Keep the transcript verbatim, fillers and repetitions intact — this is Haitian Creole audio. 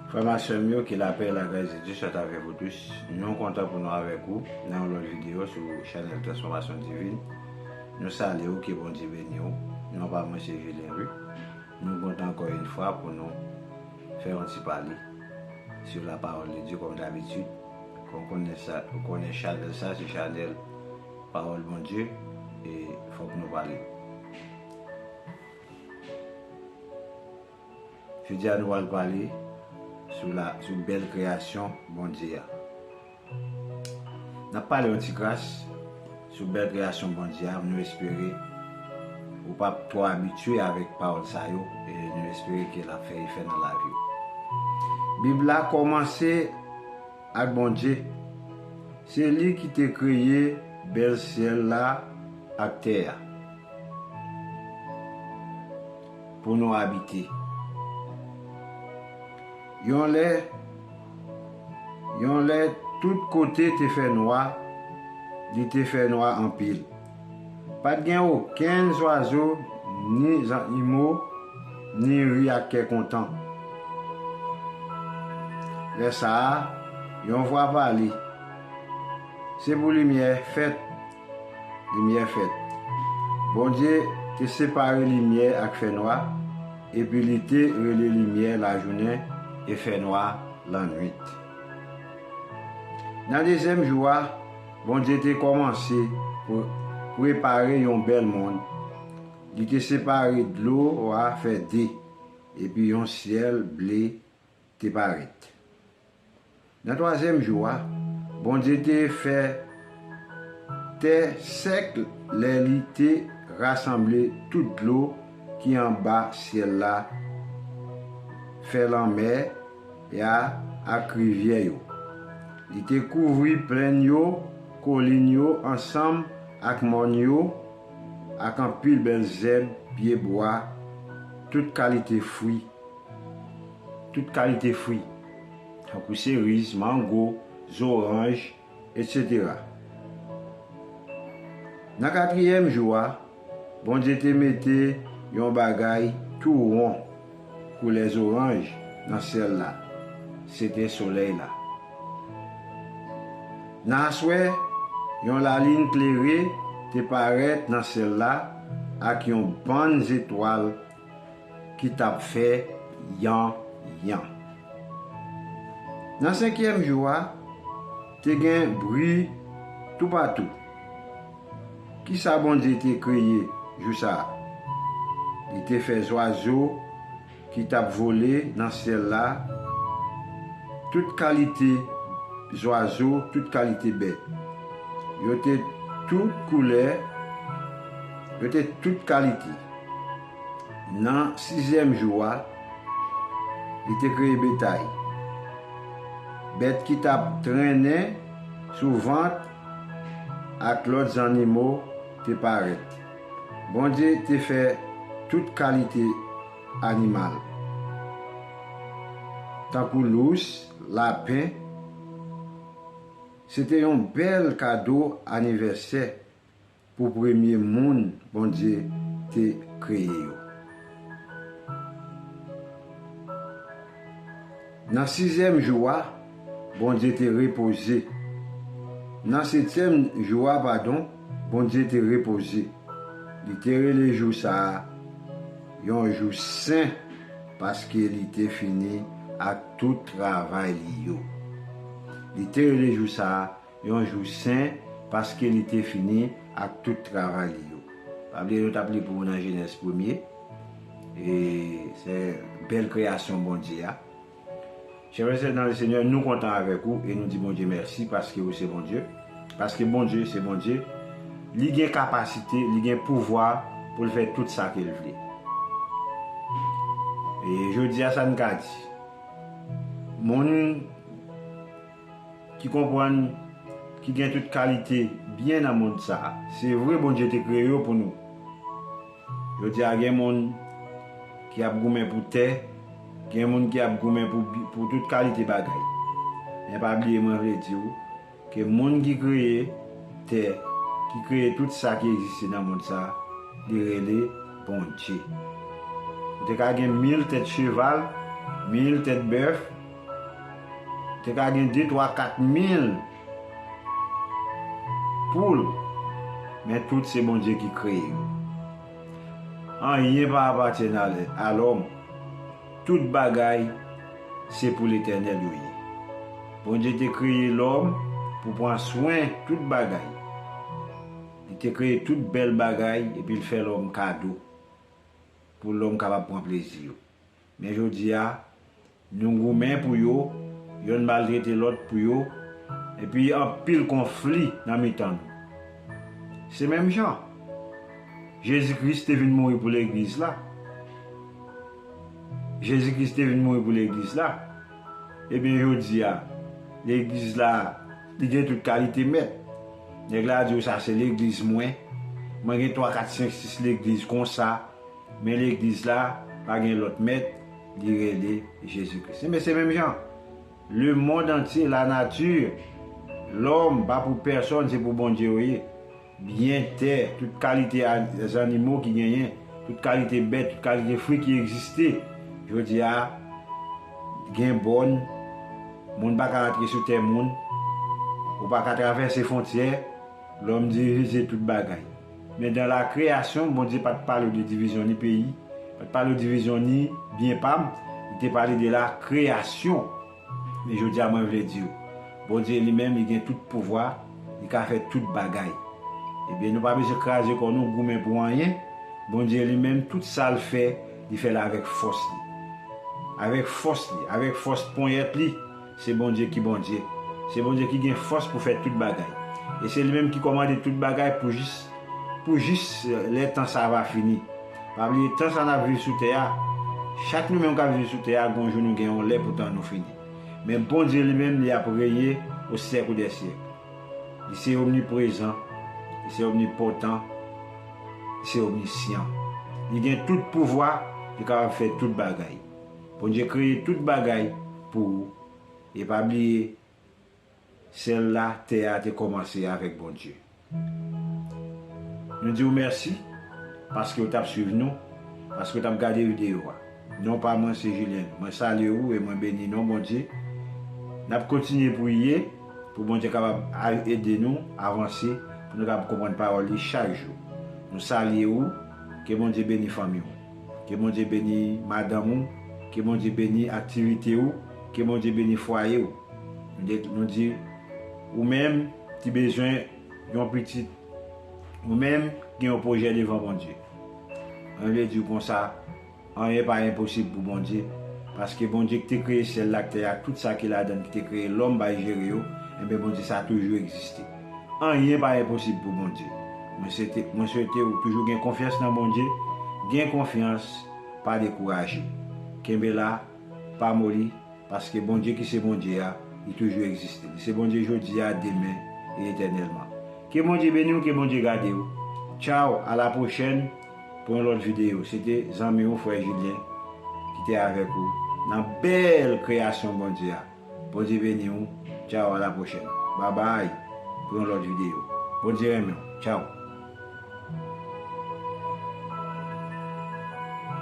Frè m ak sè m yo, ke lapè e lagras de Dye sot avè vous tous. Nou kontan pou nou avèk ou nan yon lòt videyo sou chanèl Transfòmasyon Divin. Nou salye w, ke Bondye beni w. Non pa mwen se Julien Louis. Nou kontan ankò yon fwa pou nou fè yon ti pale sur la parole de Dieu comme d'habitude. Kon konnen sa, ou konnen chanèl sa se chanèl Pawòl Bondye, e fòk nou pale. Jodi a nou pral pale sou la, sou bèl kreyasyon Bondye a. N ap pale yon ti kras sou bèl kreyasyon Bondye a, nou espere ou p ap twò abitye avèk pawòl sa yo, e nou espere ke l ap fè efè nan lavi w. Bib la kòmanse ak Bondye. Se li ki te kreye bèl syèl la ak tè a pou nou abite. Yon lè, yon lè, tout kote te fè nwa, li te fè nwa anpil. Pa t gen okenn zwazo, ni zannimo, ni ri ak kè kontan. Lè sa a, yon vwa pale. Se pou limyè fèt. Limyè fèt. Bondye te separe limyè ak fènwa, epi li te rele limyè lajounen e fènwa lannwit. Nan dezyèm jou a, Bondye te kòmanse pre-, prepare yon bèl monn. Li te separe dlo a fè de, epi yon syèl ble te parèt. Nan twazyèm jou a, Bondye te fè tè sèk lè li te rasanble tout dlo ki anba syèl la, fè lanmè a ak rivyè yo. Li te kouvri plenn yo, kolin yo ansanm ak mòn yo, ak anpil bèl zèb, pyebwa, tout kalite fwi, tout kalite fwi, tankou seriz, mango, zoranj, etsetera. Nan katriyèm jou a, Bondye te mete yon bagay tou won, koulè zoranj, nan syèl la. Se te solèy la. Nan aswè, yon lalin klere te parèt nan syèl la ak yon bann zetwal ki t ap fè yan yan. Nan senkyèm jou a, te gen bri toupatou. Kisa Bondye te kreye jou sa a? Li te fè zwazo ki t ap vole nan syèl la, tout kalite zwazo, tout kalite bèt. Yo te tout koulè, yo te tout kalite. Nan sizyèm jou a, li te kreye betay. Bèt ki t ap trennen sou vant ak lòt zannimo te parèt. Bondye te fè tout kalite animal, tankou lous, lapen. Se te yon bèl kado anivèsè pou premye moun Bondye te kreye yo. Nan sizyèm jou a, Bondye te repoze. Nan setyèm jou a, padon, Bondye te repoze. Li te rele jou sa a yon jou sen, paske li te fini ak tout travay li yo. Li te rele jou sa a yon jou sen, paske li te fini ak tout travay li yo. Pa bliye, nou t ap li pou ou nan Jenèz premye. E se bèl kreyasyon Bondye a. Chè frè e sè nan le Senyè, nou kontan avèk ou e nou di Bondye mèsi paske ou se Bondye. Paske Bondye se Bondye. Li gen kapasite, li gen pouvwa pou l fè tout sa ke l vle. E jodi a, sa n ka di? Moun ki konprann, ki gen tout kalite byen nan mond sa a. Se vre, Bondye te kreye yo pou nou. Jodi a, gen moun ki ap goumen pou tè, gen moun ki ap goumen pou bi-, pou tout kalite bagay. Men pa bliye, mwen vle di w ke moun ki kreye tè, ki kreye tout sa ki egziste nan mond sa a, li rele Bondye. Ou te ka gen mil tèt cheval, mil tèt bèf, Te ka gen de, twa, kat mil poul, men tout se Bondye ki kreye yo. Anyen pa apartyenn a lè-, a lòm. Tout bagay se pou Letènèl yo ye. Bondye te kreye lòm pou pran swen tout bagay. Li te kreye tout bèl bagay epi l fè lòm kado pou lòm kapab pran plezi yo. Men jodi a, nou goumen pou yo, yonn maltrete lòt pou yo, epi anpil konfli nan mitan nou. Se menm jan. Jezi Kris te vin mouri pou legliz la. Jezi Kris te vin mouri pou legliz la. Ebyen, jodi a, legliz la, li gen tout kalite mèt. Nèg la di w, sa se legliz mwen. Mwen gen twa, kat, senk, sis legliz konsa. Men legliz la pa gen lòt mèt, li rele Jezi Kris. Ebyen, se menm jan. Lemonn antye, lanati, lòm, pa pou pèsonn, se pou Bondye yo ye. Byen tè, tout kalite a-, zannimo ki genyen, tout kalite bèt, tout kalite fwi ki egziste. Jodi a, gen bòn, moun pa ka rantre sou tè moun, ou pa ka travèse fwontyè, lòm dirije tout bagay. Men dan la kreyasyon, Bondye pa t pale w de divizyon ni peyi, pa t pale w divizyon ni byen pa m, li te pale de la kreyasyon. Men jodi a, mwen vle di w, Bondye li menm, li gen tout pouvwa, li ka fè tout bagay. Ebyen, nou pa bezwen kraze kò nou, goumen pou anyen. Bondye li menm, tout sa l fè, li fè l avèk fòs li. Avèk fòs li, avèk fòs ponyèt li, se Bondye ki Bondye. Se Bondye ki gen fòs pou fè tout bagay. E se li menm ki kòmande tout bagay pou jis, pou jis, eh, lè tan sa va fini. Pa bliye, tan sa n ap viv sou tè a, chak nou menm k ap viv sou tè a, gon jou nou gen yon lè pou tan nou fini. Men Bondye li menm, li ap reye o syèk dè syèk. Li se omniprezan, li se omnipotan, li se omnisyan. Li gen tout pouvwa, li kapab fè tout bagay. Bondye kreye tout bagay pou ou. E pa bliye, syèl la, tè a te kòmanse avèk Bondye. Nou di w mèsi paske w t ap swiv nou, paske w t ap gade videyo a. Non pa mwen se Julien. Mwen salye w e mwen beni non Bondye. N ap kontinye priye pou Bondye kapab a-, ede nou avanse, pou nou kapab konprann pawòl li chak jou. Nou salye w, ke Bondye beni fanmi w, ke Bondye beni madanm ou, ke Bondye beni aktivite w, ke Bondye beni fwaye w. Nou de-, nou di, ou menm ki bezwen yon pitit, ou menm ki gen yon pwojè devan Bondye. Mwen vle di w konsa, anyen pa enposib pou Bondye, paske Bondye ki te kreye syèl la ak tè a, tout sa ki ladan l, ki te kreye lòm bay jere yo, enben Bondye sa toujou egziste. Anyen pa enposib pou Bondye. Mwen swete, mwen swete w toujou gen konfyans nan Bondye, gen konfyans, pa dekouraje. Kenbe la, pa moli, paske Bondye ki se Bondye a, li toujou egziste. Li se Bondye jodi a, demen e etènèlman. Ke Bondye beni w, ke Bondye gade w. Tchaw, a la pwochèn pou yon lòt videyo. Se te zanmi w, frè Julien, ki te avèk ou nan bèl kreyasyon Bondye a. Bondye beni w. Tchaw, a la pwochèn. Babay pou yon lòt videyo. Bondye renmen w. Tchaw.